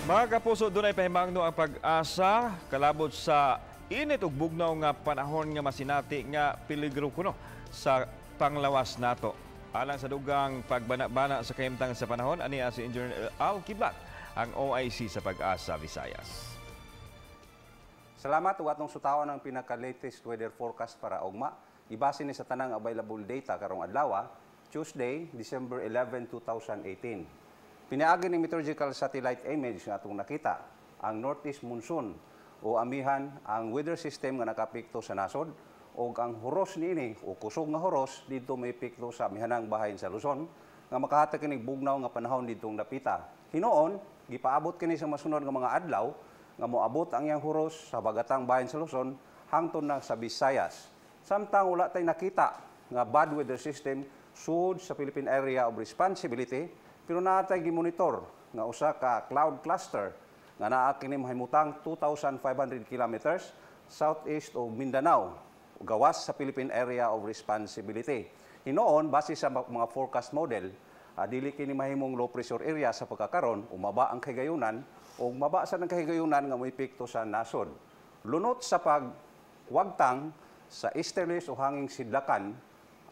Mga kapuso, dunay pahimangno ang Pag-asa kalabot sa init ug bugnaw nga panahon nga masinati nga peligro kuno sa panglawas nato. Alang sa dugang pagbana-bana sa kahimtang sa panahon, aniya si Engineer Al Kiblat, ang OIC sa Pag-asa Visayas. Salamat ug atong sutawan ang pinaka-latest weather forecast para ugma. Ibase ni sa tanang available data karong adlaw, Tuesday, December 11, 2018. Pinaagi ni meteorological satellite image nga atong nakita ang northeast monsoon o amihan ang weather system nga nakapikto sa nasod ug ang huros niini o kusog nga huros didto may epekto sa amihanang bahin sa Luzon nga makahatag kini bugnaw nga panahon didtong dapita. Hinuon gipaabot kini sa masunod nga mga adlaw nga moabot ang iyang huros sa bagatang bahin sa Luzon hangtod na sa Visayas. Samtang wala tay nakita nga bad weather system sud sa Philippine Area of Responsibility, pero naa tay gimonitor nga usa ka cloud cluster nga naa kini mahimutang 2,500 kilometers southeast of Mindanao, gawas sa Philippine Area of Responsibility. Hinuon, base sa mga forecast model, dili kini mahimong low pressure area sa pagkakaron, umaba ang kahigayunan o maba sa ng kahigayunan nga moepekto sa nasod. Lunot sa pagwagtang sa easterlies o hanging sidlakan,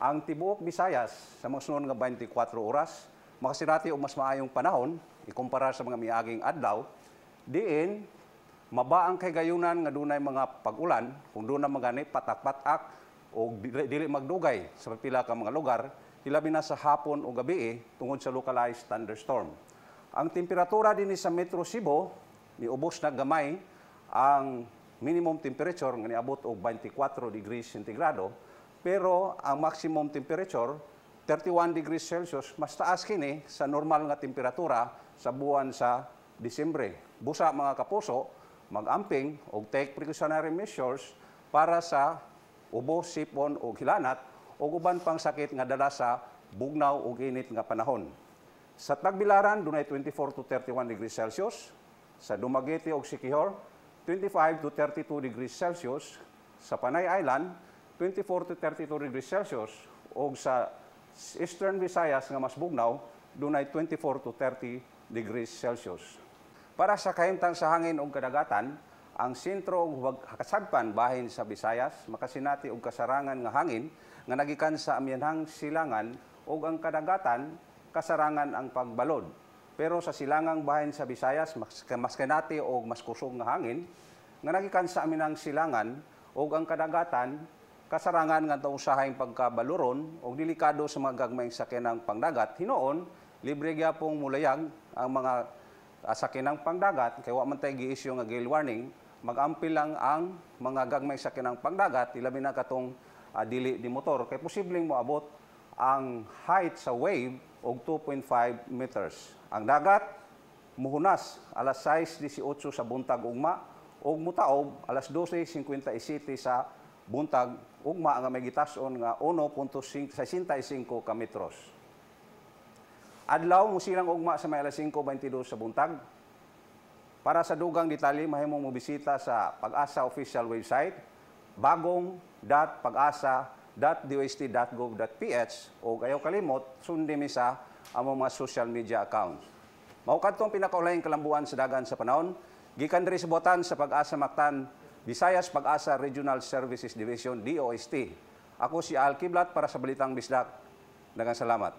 ang tibuok Visayas sa mga sunod nga 24 oras makasinati og mas maayong panahon ikumpara sa mga miaging adlaw, diin maba ang kahigayunan nga dunay mga pag-ulan kung doon na magani patak-patak o dili magdugay sa pila ka mga lugar, hilabi na sa hapon o gabi tungod sa localized thunderstorm. Ang temperatura dinhi sa Metro Cebu niubos na gamay ang minimum temperature nga niabot og 24 degrees centigrado, pero ang maximum temperature 31 degrees Celsius, mas taas kini sa normal nga temperatura sa buwan sa Disyembre. Busa, mga kapuso, mag-amping og take precautionary measures para sa ubo, sipon o hilanat o uban pang sakit nga dala sa bugnaw ug init nga panahon. Sa Tagbilaran, dunay 24 to 31 degrees Celsius. Sa Dumaguete ug Siquijor, 25 to 32 degrees Celsius. Sa Panay Island, 24 to 32 degrees Celsius. O sa Eastern Visayas nga mas bugnaw, dunay 24 to 30 degrees Celsius. Para sa kahimtang sa hangin ug kadagatan, ang sentro ug kasagpan bahin sa Visayas makasinati og kasarangan nga hangin nga nagikan sa amihanang silangan ug ang kadagatan kasarangan ang pagbalod. Pero sa silangang bahin sa Visayas mas kanati og mas kusog nga hangin nga nagikan sa amihanang silangan ug ang kadagatan kasarangan nga usahayng pagkabaluron ug delikado sa mga gagmayng sakyanang pangdagat. Hinuon, libre gyapong mulayag ang mga sakyanang pangdagat kay wa man tay gi-issue nga gale warning. Mag-ampil lang ang mga gagmayng sakyanang pangdagat, ilabi na katong dili di motor, kay posibleng moabot ang height sa wave og 2.5 meters. Ang dagat muhunas alas 6:18 sa buntag ugma ug mutaob alas 12:57 sa buntag ugma nga may gitas-on nga 1.65 ka metros. Adlaw musilang ugma sa may alas 5:22 sa buntag. Para sa dugang detalye, mahimong mobisita sa Pag-asa official website bagong.pagasa.dost.gov.ph o ayaw kalimot sundi mi sa among mga social media accounts. Mao kadtong pinakaulahing kalambuan sa dagan sa panahon gikan diri sa buhatan sa Pag-asa Mactan Visayas, Pag-asa Regional Services Division, DOST. Ako si Al Kiblat para sa Balitang Bisdak. Daghang salamat.